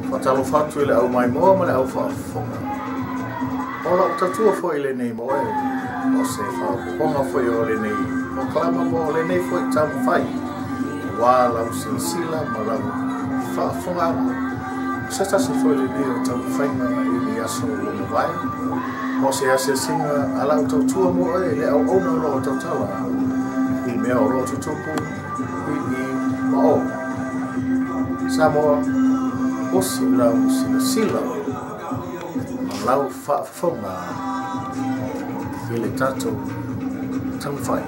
Faatalofa atu i le au maimoa ma le au faafofoga. O lau tautua foi lenei mo oe, o se faaopoopoga foi o lenei polokalama mo lenei foi taumafai, aua lau silasila ma lau faafofogaaga. O se tasi foi lenei o taumafaiga i le aso ua mavae, o se asiasiga a lau tautua mo oe le auauna o loo tautala i mea o loo tutupu i ma o. Samoa, osi lau silasila ma lau faafofoga i le tatou taumafai.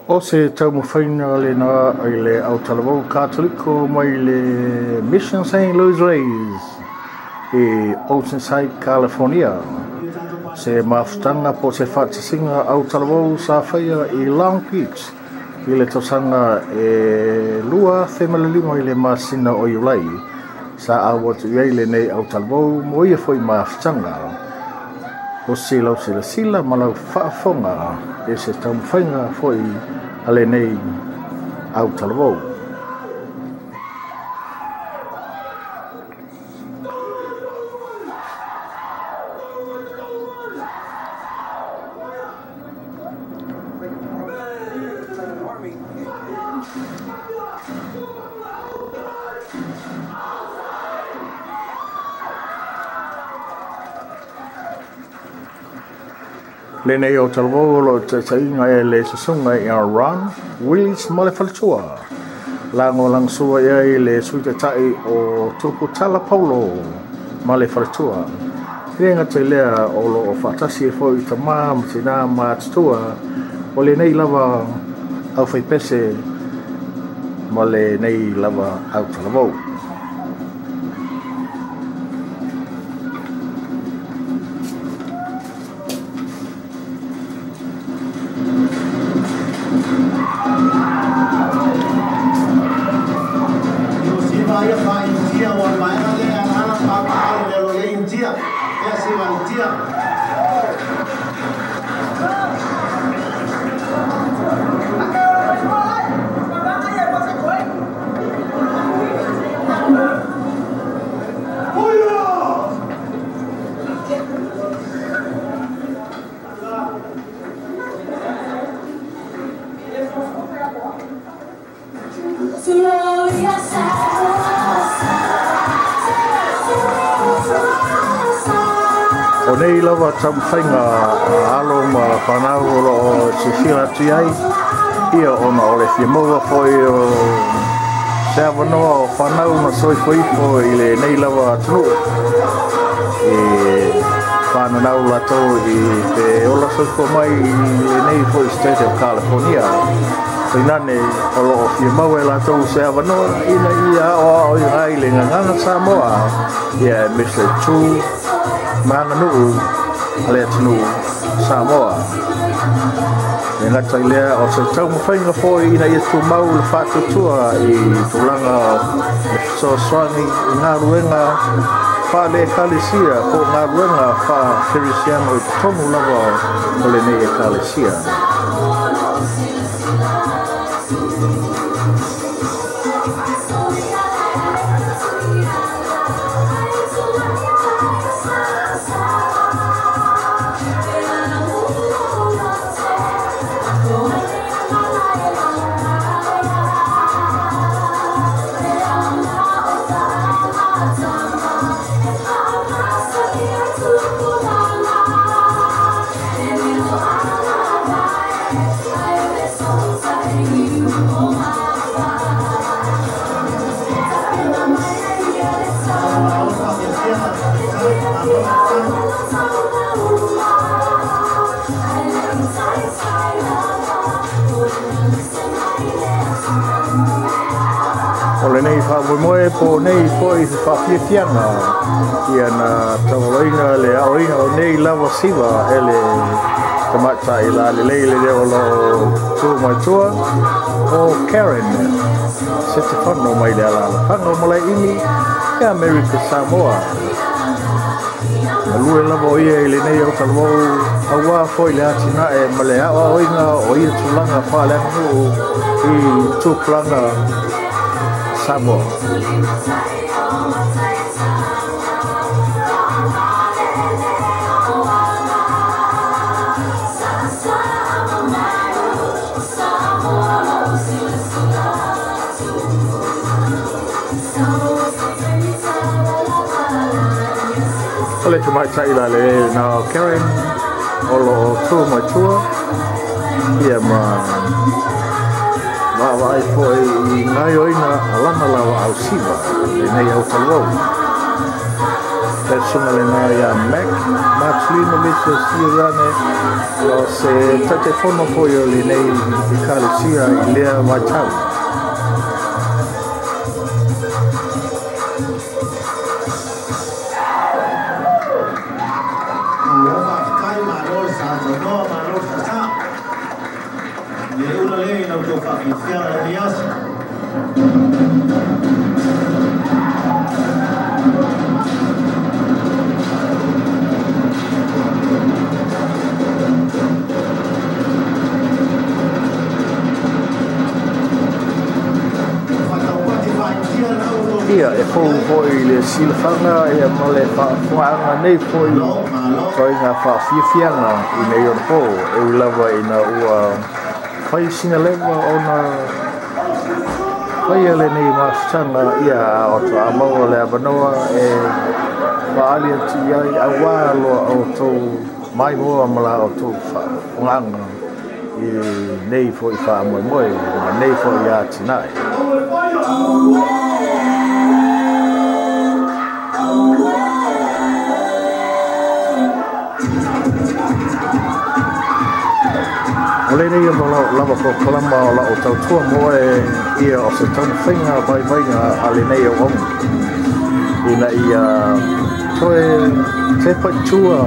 O se taumafaiga lena i le autalavou Katoliko mai le Mission St. Louis Rays i Oceanside, California. Se mafutaga po o se faatasiga autalavou sa faia i Long Beach i le tausaga e 2005 i le masina o Iulai. Sa au atu i ai lenei autalavou mo ia foi mafutaga. O se lau silasila ma lau faafofoga e se taumafaiga foi a lenei autalavou. Lenei autalavou o loo taitaiina e le susuga ia Ron Willis ma le faletua. Lagolagasua i ai le Sui Taitai o Tuputala Paulo ma le faletua. E le gata i lea o loo faatasi ai foi tama ma tina matutua o lenei lava aufaipese ma lenei lava autalavou. O nei lava taumafaiga a alo ma whanau o loo sifia atu i ai, ia ona o le fia maua foi o se avanoa o whanau na soifo ifo i lenei lava atunuu. E whananau latou i te ola soifua mai i lenei foi State of California. Tainane o loo fia maua e latou se avanoa ina ia aoao i ai le gagana Samoa, ia aemaise le tu ma aganuu a le atunuu Samoa. E gata i lea o se taumafaiga foi ina ia tumau le faatuatua i tulaga le fesoasoani i galuega faale-ekalesia po o galuega faa-kerisiano i totonu lava o lenei ekalesia. O lenei faamoemoe po o nei foi faafiafiaga ia na taumaloina le aoina o nei lava siva e le tamaitai lalelei le o loo tu mai tua o Karen Setefano mai le alaalafaga o Malaeimi i Amerika Samoa. Galue lava o ia i lenei o talavou auā foi le atinae ma le aoaoina o ia tulaga faaleaganuu i tupulaga Samoa. O le tamaitai lalelei na o Karen o loo tu mai tua ia ma vaavaai foi i gaoioiga a lana lava ausiva lenei autalavou. Le susuga lenā iā Mac Marcelino Mese Siuane o se Taitaifono foi o lenei Ekalesia i lea vaitau. Malo faafetai, malo le sausaunoa, malo le saasaa. Le ula lea ina outou faafiafiaga lenei aso. Faataupati faaitia na outou Ia, e fou foi le silafaga ia ma le faafofogaaga nei foi Malo, malo. ituaiga faafiafiaga i nei ona po e ui lava ina ua fai sina leva ona faia lenei mafutaga ia a o toa maua le avanoa e faaali atu i ai auā loa outou maimoa ma la outou faafofogaaga i nei foi faamoemoe ma nei foi atinae. O lenei o lava polokalama o lau tautua mo e ia o se taumafaiga vaivaiga a lenei auauna ina ia toe tepa i tua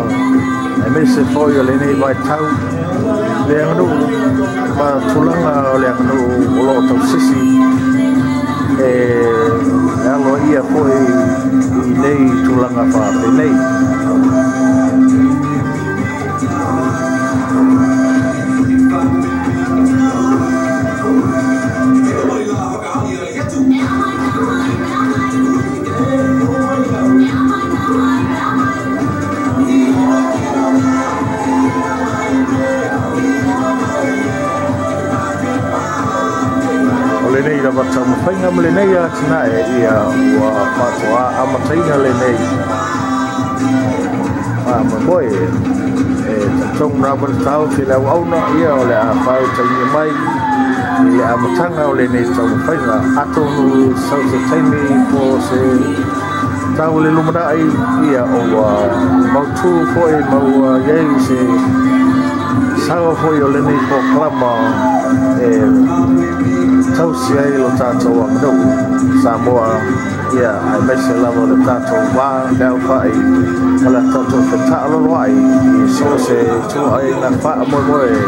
aemaise foi o lenei vaitau le aganuu ma tulaga o le aganuu o loo tausisi e aloaia foi i nei tulaga faapenei. O lenei lava taumafaiga ma lenei atinae ia ua faatoā amataina lenei faamoemoe e talitonu lava le taofi le auauna ia o le a faautagia mai i le amataga o lenei taumafaiga atonu sau se taimi po o se tau le lumanai ia o ua mautū foi ma ua iai se saoa foi o lenei polokalama e tausi ai lo tatou aganuu Samoa ia aemaise lava o le tatou va le aufa'i ma le tatou feta'aloloa'i i so o se ituaiga faamoemoe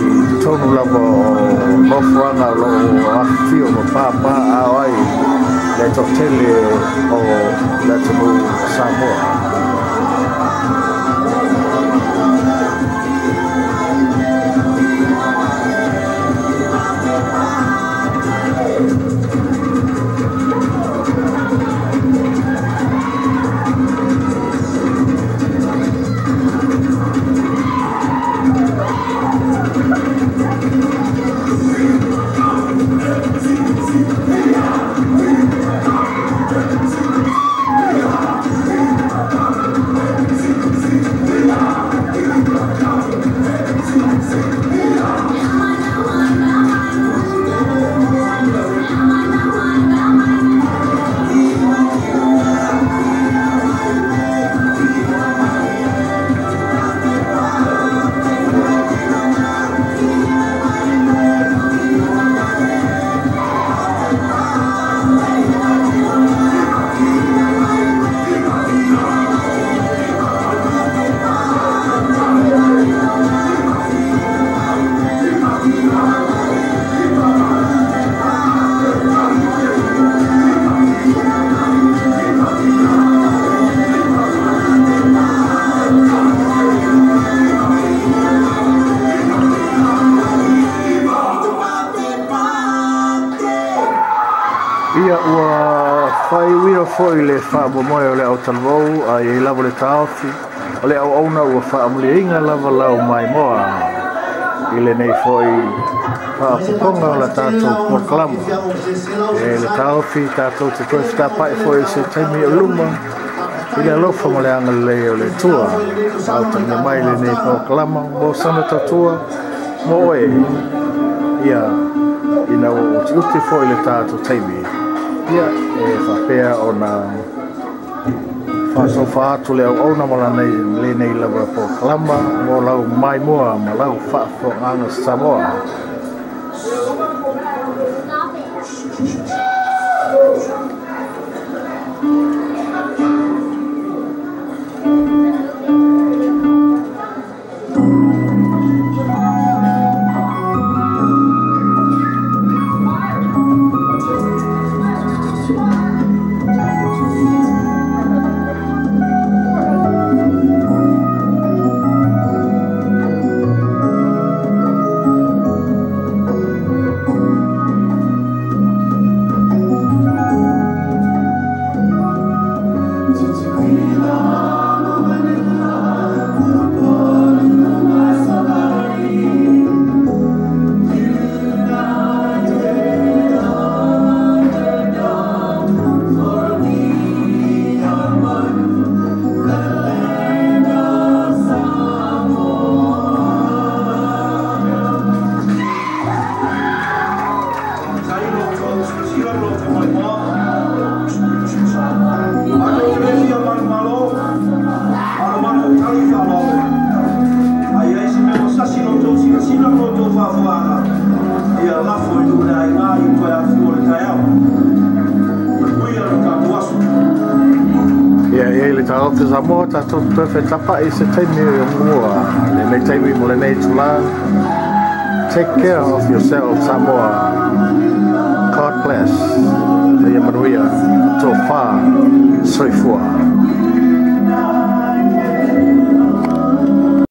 i totonu lava o nofoaga o loo afifio ma pāpā ao ai le toatele o le atunuu o Samoa. foi le faamoemoe o le autalavou, a iai lava le taofi o le auauna ua faamanuiaina lava lau maimoa i lenei foi faaopoopoga o la tatou polokalama. E le taofi tatou te toe fetapa'i foi i se taimi o luma i le alofa ma le agalelei o le Atua. Autagia mai lenei polokalama mo sana tautua mo oe, ia ina ua utiuti foi le tatou taimi, ia e faapea ona faasofa atu le auauna ma lenei lava polokalama mo lau maimoa ma lau faafofogaaga Samoa. Ia e le taofi Samoa tatou toe fetapa'i i se taimi o mua lenei taimi mo lenei itulā. Take care of yourself, Samoa. God bless. Ia manuia. Tofa. Soifua.